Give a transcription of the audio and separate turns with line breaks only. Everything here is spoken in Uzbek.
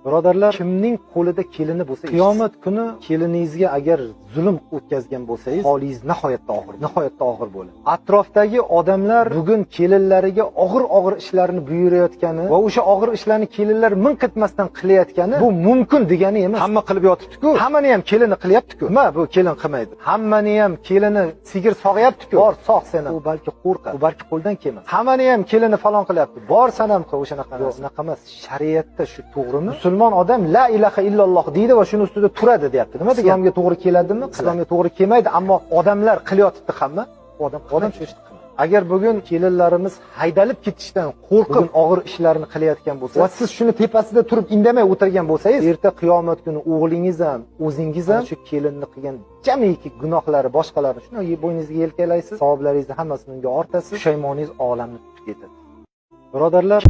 Birodarlar, kimning qo'lida kelini bo'lsa, qiyomat kuni keliningizga agar zulm o'tkazgan bo'lsangiz, holingiz nihoyatda og'ir, nihoyatda og'ir bo'ladi. Atrofdagi odamlar bugun kelinlariga og'ir-og'ir ishlarni buyurayotgani va o'sha og'ir ishlarni kelinlar minq etmasdan qilayotgani bu mumkin degani emas. Hamma qilib yotibdi-ku, hammani ham kelini qilyapti-ku. Nima bu kelin qilmaydi? Hammani ham kelini sigir sog'yapti-ku. Bor, sog' sen ham. U balki qo'rqadi, u balki qo'ldan kelmas. Hammani ham kelini falon qilyapti. Bor san ham qil o'shanaqa narsa. Unaqa emas. Shariatda shu to'g'rimi? Musulmon odam la ilaha illalloh deydi va shuni ustida turadi deyapti. Nima degan? Islomga to'g'ri keladimi? Islomga to'g'ri kelmaydi, ammo odamlar qilyotibdi hamma. Odam shu ishni qilmaydi. Agar bugun kelinlarimiz haydalib ketishdan qo'rqib og'ir ishlarni qilayotgan bo'lsa va siz shuni tepasida turib indamay o'tirgan bo'lsangiz, erta qiyomat kuni o'g'lingiz ham, o'zingiz ham shu kelinni qilgan jamiki gunohlari, boshqalarini shuni bo'yningizga yelkalaysiz, savoblaringizni hammasini unga ortasiz, pushaymoningiz olamni tutib ketadi. Birodarlar,